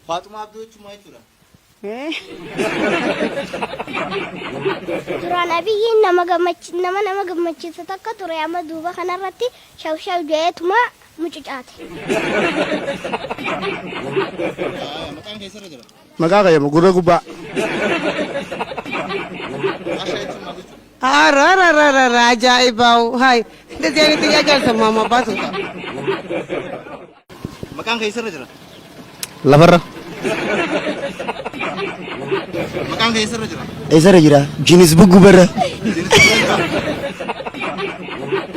Faaxumaa Abdoo jechuun maal jechuudha? Duraan Abiyyiin nama gammachi nama nama gammachiisu takka ture amma duuba kanarratti shaw shaw jedheetuma mucucaate. Maqaan keessarra jira. Maqaa qayyama gurra gubbaa. Ashaa jechuun maal jechuudha? Ararararara ajaa'ibaa hay እንደዚህ አይነት ጥያቄ አልሰማሁም አባቱ Maqaan keessarra jira. Lafarra. Maqaan keessarra jira. Eessarra jira? Jinis buggubarra.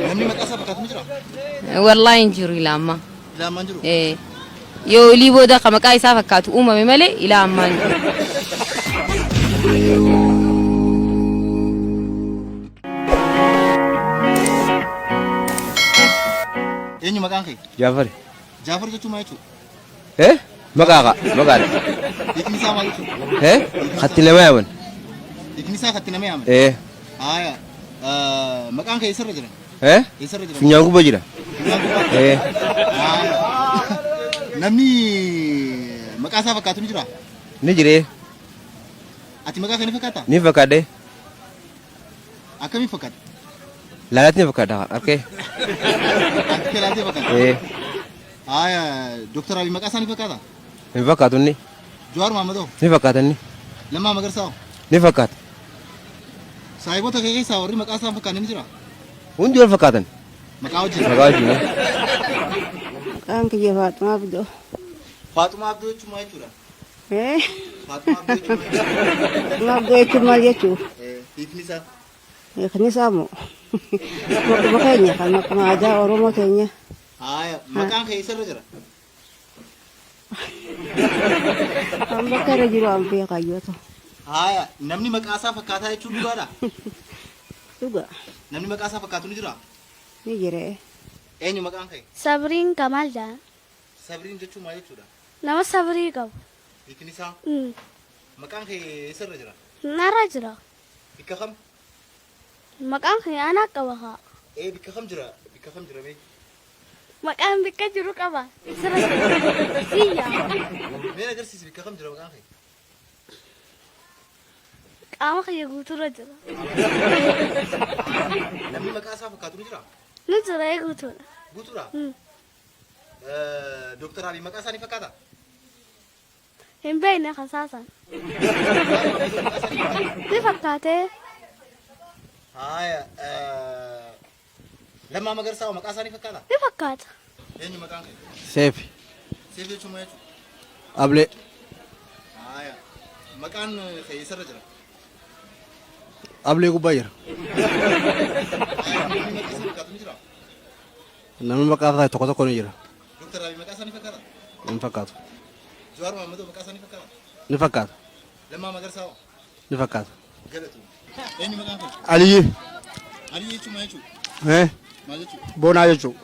Namni maqaa isaa fakkaatu ni jira. Wallaahi hin jiru ilaa ammaa. Ilaa ammaa hin jiru. Eh, Yoo olii booda ka maqaa isaa fakkaatu uumame malee ilaa ammaa hin jiru. Eenyu maqaan kee? Jaafari. Jaafar jechuun maal jechuudha? Eh? Maqaa qa. Maqaadha. Hiikni isaa maal jechuudha? Eh? Katti nama yaaman. Hiikni isaa katti nama yaaman. Eh. Haaya. Maqaan kee eessarra jira? Eh? Eessarra jira? Funyaan gubbaa jira. Funyaan gubbaa? Eh. Haaya. Namni maqaa isaa fakkaatu ni jiraa? Ni jiree. Ati maqaa kee ni fakkaata? Ni fakkaadhe. Akkamiin fakkaata? Laalatti ni fakkaata arkee. Arkee laaltee fakkaata? Ee. Haaya Dooktar Abiy maqaa isaa ni fakkaata? Hin fakkaatu inni. Jawaar Mohaammed hoo? Ni fakkaata inni. Lammaa Magarsaa hoo? Ni fakkaata. Saahiboota kee keessaa warri maqaa isaa hin fakkaanne ni jiraa? Hundi wal fakkaatan. Maqaa wajjin. Maqaa wajjin. Maqaan kiyya Faaxumaa Abdoo. Faaxumaa Abdoo jechuun maal jechuudha? Eh? Faaxumaa Abdoo jechuun maal jechuudha? Faaxumaa Abdoo jechuun maal jechuu? Hiikni isaa. Hiikni isaa moo? Maquma keenya kan maquma aadaa Oromoo teenya. Haaya maqaan kee eessarra jira? Kan bakka irra jiru an beeka yoota. Haaya namni maqaa isaa fakkaataa jechuun dhugaadha? Dhuga Namni maqaa isaa fakkaatu ni jiraa? ni jira. Eenyu maqaan kee? Sabriin Kamaal jedhama. Sabriin jechuun maal jechuudha? Nama sabrii qabu. Hiikni isaa? Mm. Maqaan kee eessarra jira? Narra jira. Bikka kam? Maqaan kee anaa qaba kaa. Ee bikka kam jira? Bikka kam jira mee? Maqaan bikka jiru qaba. Sirra jira. Siyya. Mee na agarsiisi bikka kam jira maqaan kee? Qaama kiyya guutuurra jira. Namni maqaa isaa fakkaatu ni jiraa? Ni jira ee guutuudha. Guutuudha? Dooktar Abiy maqaa isaa ni fakkaata? Hin beekne kasaasan. Ni fakkaatee. Haaya Lammaa Magarsaa maqaa isaa ni fakkaata? Ni fakkaata. Eenyu maqaan kee? Seefi. Seef jechuun maal jechuudha? Ablee. Haaya maqaan kee eessarra jira? Ablee gubbaa jira. Haaya namni maqaa isaa fakkaatu ni jiraa? Namni maqaa isaa tokko tokko ni jira. Dooktar Abiy maqaa isaa ni fakkaata? Hin fakkaatu. Jawaar Mohaammed maqaa isaa ni fakkaata? Ni fakkaata. Lammaa Magarsaa hoo? Ni fakkaata. Galatoom. Eenyu maqaan kee? Aliyyi. Aliyyi jechuun maal jechuudha? Eh? Maal jechuudha? Boonaa jechuudha.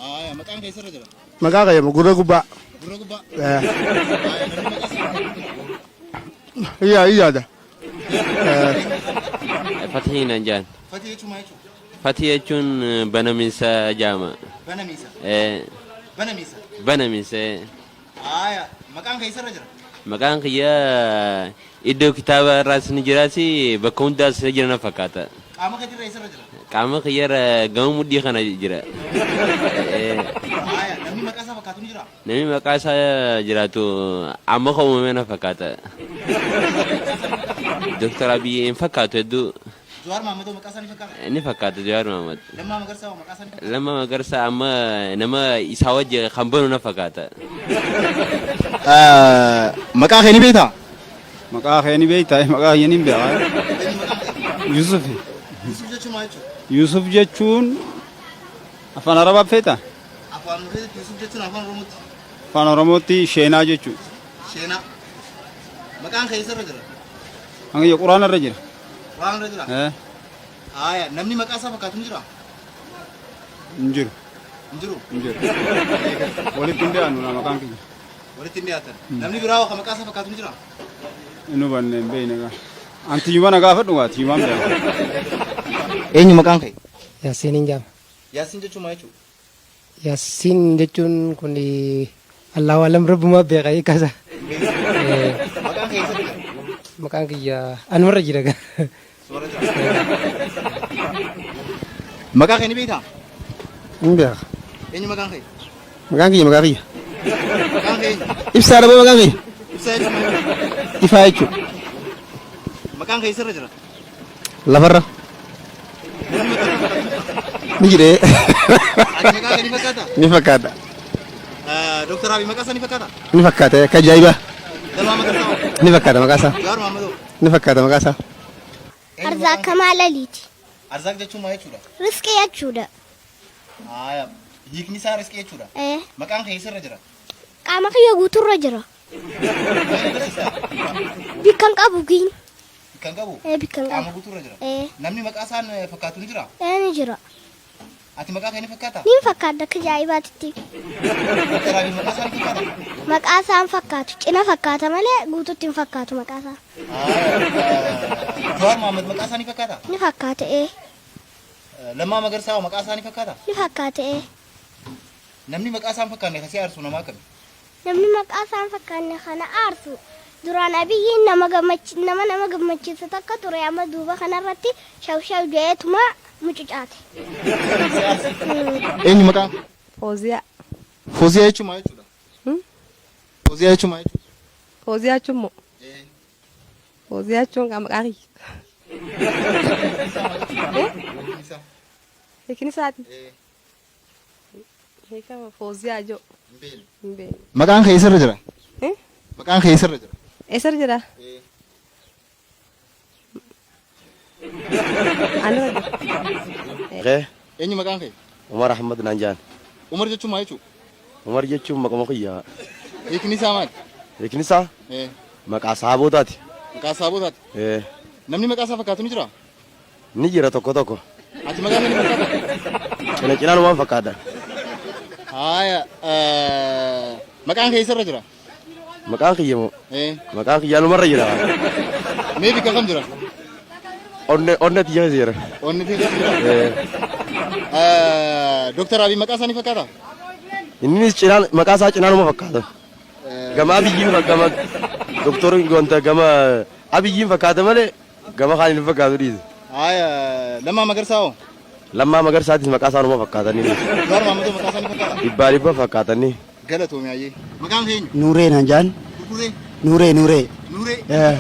Haaya maqaan kee eessarra jira? Maqaa qayyama gurra gubbaa. Gurra gubbaa? Eh. Haaya namni maqaa isaa fakkaatu jira? Iyyaa iyyaada. Fatii naan jedhan. Fatii jechuun maal jechuudha? Fatii jechuun banamiinsa jaama. Banamiinsa. Eh, Banamiinsa. Banamiinsa. eh. Haaya maqaan kee eessarra jira? Maqaan kiyya iddoo kitaaba irraas ni jiraasi bakka hundaas ni jira na fakkaata. Qaama keetirra eessarra jira? Qaama kiyya irra gama mudhii kana jira. Eh, Haaya namni maqaa isaa fakkaatu ni jiraa? Namni maqaa isaa jiraatu amma kan uumame na fakkaata. Dr. Abiy hin fakkaatu hedduu. Jawaar Mohaammed hoo maqaa isaa ni fakkaata? Ni fakkaata Jawaar Mohaammed. Lammaa Magarsaa hoo maqaa isaa ni fakkaata? Lammaa Magarsaa amma nama isaa wajji kan banu na fakkaata. Maqaa kee ni beektaa? Maqaa kee ni beektaa? Maqaa kiyya ni beekaa. Eenyu maqaan kee? Yusuf. Yusuf jechuun maal jechuudha? Yusuf jechuun afaan Arabaa feetaa? Afaan Oromootti Yusuf jechuun afaan Oromootti. Afaan Oromootti sheenaa jechuudha. Sheenaa. Maqaan kee eessarra jira? Hanga quraana irra jira. Quraana irra jira? Eh, Haaya namni maqaa isaa fakkaatu ni jiraa? hin jiru. Hin jiru. Hin jiru. Walitti hin dhiyaannu naa maqaan kiyya. Walitti hin dhiyaatan. Namni biraa hoo kan maqaa isaa fakkaatu ni jiraa? Hin hubanne hin beekne gaa. An tiyyuma na gaafadhu gaa tiyyumaan beeka. Eenyu maqaan kee? Yaasiin hin jedhama. Yaasiin jechuun maal jechuudha? Yaasiin jechuun kun Allahu alam rabbumaa beeka hiikasa. Maqaan kee eessarra jira? Maqaan kiyya anumarra jira. Sumarra jira. Maqaa kee ni beektaa? Hin beeka. Eenyu maqaan kee? Maqaan kiyya maqaa kiyya. Maqaan kee eenyu? Ibsaa dhaboo maqaan kiyya. Ibsaa jechuun maal jechuudha? Ifaa jechuudha. Maqaan kee eessarra jira? Lafarra. Ni jedhee. Ati maqaa kee ni fakkaata? Ni fakkaata. Dooktar Abiy maqaa isaa ni fakkaata? Ni fakkaata akka ajaa'ibaa. Lammaa Magarsaa hoo? Ni fakkaata maqaa isaa. Jawaar Mohaammed hoo? Ni fakkaata maqaa isaa. Arzaaq Kamaal Aliiti. Arzaaq jechuun maal jechuudha? Risqii jechuudha. Haaya. Hiikni isaa risqii jechuudha. Ee. Maqaan kee eessarra jira? Qaama kiyya guuturra jira. Bikka hin qabu giin. Bikka hin qabu? Ee bikka hin qabu. Qaama guutuurra jira? Ee. Namni maqaa isaan fakkaatu ni jiraa? Ee ni jira. Ati maqaa kee ni fakkaata? Niin fakkaadha akka ajaa'ibaatitti. Doktar Abiy maqaa isaa ni fakkaata? Maqaa isaa hin fakkaatu. Cina fakkaata malee guututti hin fakkaatu maqaa isaa. Jawaar Mohaammed maqaa isaa ni fakkaata? Ni fakkaata ee. Lammaa Magarsaa hoo maqaa isaa ni fakkaata? Ni fakkaata ee. Namni maqaa isaa hin fakkaanne ka si aarsu nama akkami? Namni maqaa isaa hin fakkaanne ka na aarsu duraan Abiyyiin nama gammachi nama nama gammachiisu takka ture amma duuba kanarratti shaw shaw je'eetuma mucucaate. Eenyu maqaan kee? Fooziyaa. Fooziyaa jechuun maal jechuudha? Fooziyaa jechuun maal jechuudha? Fooziyaa jechuun moo? Fooziyaa jechuun kan maqaa kiyya. Hiikni isaati. Hiikama fooziyaa joo. Hin beekne. Maqaan kee eessarra jira? Eh? Maqaan kee eessarra jira? Eessarra jira? Anarra jira. Kee Eenyu maqaan kee? Umar Ahmad naan jaan. Umar jechuun maal jechuudha? Umar jechuun maquma kiyya. Hiikni isaa maali? Hiikni isaa Eh, maqaa sahaabotaati. Maqaa sahaabotaati. Eh, Namni maqaa isaa fakkaatu ni jiraa? Ni jira tokko tokko. Ati maqaa kee ni fakkaata? Cina cinaanumaan fakkaata. Haaya maqaan kee eessarra jira? Maqaan kiyya moo? Ee. Maqaan kiyya anumarra jira. Mee bikka kam jira? Onne onne tiyya keessa jira. Onne tiyya keessa jira? Ee. Dooktar Abiy maqaa isaa ni fakkaata? Innis cinaan maqaa isaa cinaanuma fakkaata. Gama Abiyyiin gama doktor wanta gama Abiyyiin fakkaata malee Gama kaaniin hin fakkaatu dhiisi. Haaya Lammaa Magarsaa hoo? Lammaa Magarsaatis maqaa isaanuma fakkaatanii. Jawaar Mahammadoo maqaa isaa ni fakkaata? Dhibbaa dhibba fakkaatanii. Galatoomi hayyee. Maqaan kee eenyu? Nuuree naan jaan. Gurguree? Nuuree Nuuree. Nuuree? Eh,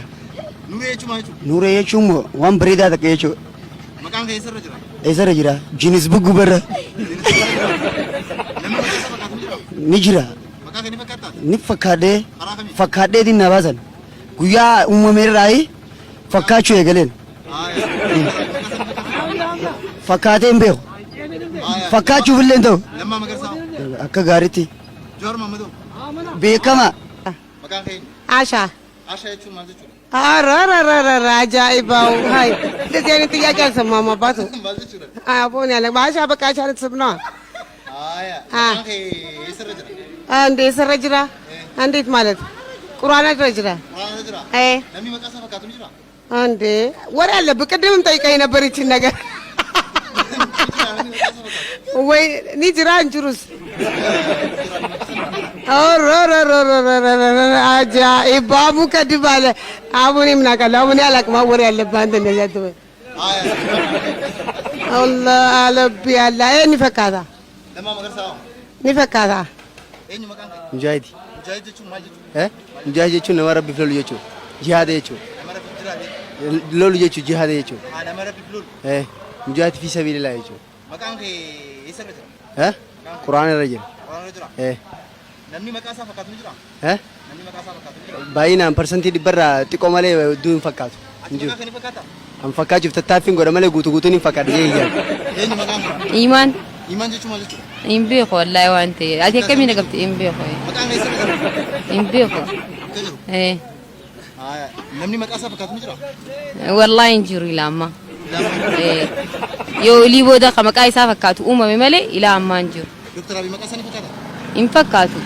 Nuuree jechuun maal jechuudha? Nuuree jechuun moo waan bareedaa takka jechuudha. Maqaan kee eessarra jira? Eessarra jira? Jinis buggubarra Namni maqaa isaa fakkaatu ni jira? ni jira. Maqaa kee ni fakkaattaa? Ni fakkaadhee Karaa kamiin? fakkaadheetiin na baasan. Guyyaa uumameerraayi fakkaachuu eegaleen. Fakkaatee hin beeku. Fakkaachuuf illee hin ta'u. Lammaa Magarsaa. Akka gaariitti. Jawaar Mahammadoo. Beekama. Maqaan kee eenyu? Asha. Asha jechuun maal jechuudha? Ararararara ajaa'iba hay እንደዚህ አይነት ጥያቄ አልሰማሁም አባቱ። Maal jechuudha? አቦን ያለ አሻ በቃ አሻ ልትስብ ነዋ። Haaya. Maqaan kee eessarra jira? እንዴ ስረ ጅራ እንዴት ማለት ቁርአን አድረ ጅራ Quraana jira? እ Namni maqaa isaa fakkaatu ni jira? እንዴ ወሬ አለብህ። ቅድምም ጠይቀኝ ነበር ይችን ነገር ወይ ኒ ጅራ እንጅሩስ አጃኢብ አቡ ከድብ አለ። አቡ እኔ ምን አውቃለሁ? አቡ እኔ አላውቅም። አቡ ወሬ አለብህ አንተ እንደዚህ አትበል። አላህ አለቢ አላ ni fakkaata Lammaa Magarsaa hoo? ni fakkaata Eenyu maqaan kee? Mujaahidi. Mujaahid jechuun maal jechuudha? Eh? Mujaahid jechuun nama Rabbiif lolu jechuudha. Jihaada jechuudha. Nama Rabbiif jiraate. Lolu jechuudha jihaada jechuudha. Haa nama Rabbiif lolu. Eh? Mujaahid fi sabiilillah jechuudha. Maqaan kee eessarra jira? Eh? Quraana irra jira. Quraana irra jira? Eh. Namni maqaa isaa fakkaatu ni jiraa? Eh? Namni maqaa isaa fakkaatu ni jiraa? Baay'inaan parsantii dhibbarraa xiqqoo malee hedduu hin fakkaatu. Ati Hin jiru. maqaa kee ni fakkaata? An fakkaachuuf tattaaffiin godha malee guutuu guutuun hin fakkaadha jee hin yaadu. Eenyu maqaan kee? Iimaan Iimaan jechuun maal jechuudha? hin beeku wallaahi waan ta'e. Ati akkamiin na qabde hin beeku. Maqaan kee eessarra jira? Hin beeku. Akka jiru? Eh. Haaya. Namni maqaa isaa fakkaatu ni jiraa? Wallaahi hin jiru ilaa ammaa. Eh. Yoo olii booda ka maqaa isaa fakkaatu uumame malee ilaa ammaa hin jiru. Doktar Abiy maqaa isaa ni fakkaata? Hin fakkaatu.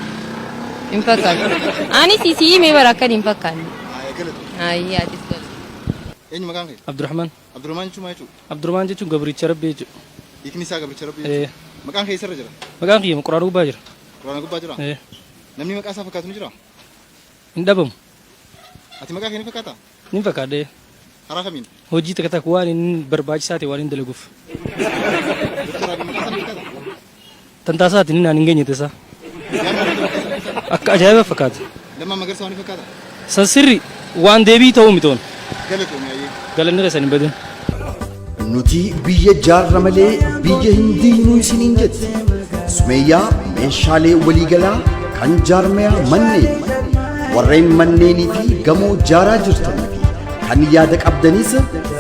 Hin fakkaatu. Anis isii himee bara akkan hin fakkaanne. Haaya galatoomi. Ayyee atis galatoomi. Eenyu maqaan kee? Abdurrahman. Abdurrahman jechuun maal jechuudha? Abdurrahman jechuun gabricha Rabbii jechuudha. Hiikni isaa gabricha Rabbii Ee. jechuudha. Maqaan kee eessarra jira? Maqaan kiyya Quraana gubbaa jira. Quraana gubbaa jira? Ee. Namni maqaa isaa fakkaatu ni jiraa? Hin dhabamu. Ati maqaa kee ni fakkaataa? Nin fakkaadha. Karaa kamiin? Hojii takka takka waan inni barbaachisaa ta'e waan hin dalaguuf. Doktor Abiy maqaa isaa ni fakkaataa? Tantaasaati inni naan hin geenye tasaa. Akka ajaa'iba fakkaata. Lammaa Magarsaa ni fakkaataa? San sirri waan deebii ta'uu mitoon. Galatoomi ayyee. Galanni keessan hin badin. Nuti biyya jaarra malee biyya hin diignuu isiniin jetti. Sumeeyyaa meeshaalee waliigalaa kan jaarmayaa manneen warreen manneenii fi gamoo jaaraa jirtanii fi kan yaada qabdanis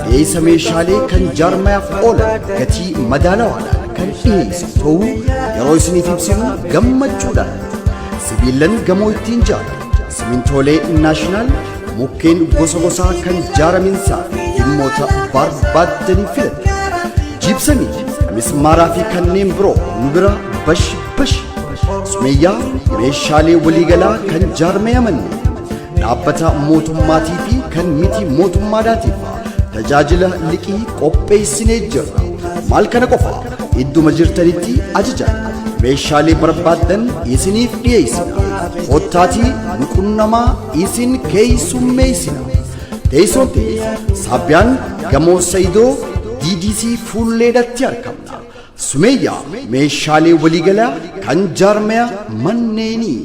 dhiyeessa meeshaalee kan jaarmayaaf oolan gatii madaalawaadhaan kan dhiyeessu ta'uu yeroo isiniif ibsinu gammachuudhaan. Sibiilan gamoo ittiin jaaran, simintoolee naashinaal, mukkeen gosa gosaa kan jaaraminsaa fi dhimmoota barbaaddanii filatan. Jiibsamii, mismaaraa fi kanneen biroo nu bira bash bash. Sumeeyyaa meeshaalee waliigalaa kan jaarmaya manneen dhaabbata mootummaatii fi kan miti mootummaadhaatiif tajaajila liqii qopheessinee jirra. Maal kana qofa idduma jirtanitti ajaja meeshaalee barbaaddan isiniif dhiyeessina. Kottaatii nu qunnamaa isin keessummeessina. Teessoon teenya Saabbiyaan gamoo Sayidoo DDC fuulleedhatti argamna. Sumeeyyaa meeshaalee waliigalaa kan jaarmaya manneenii.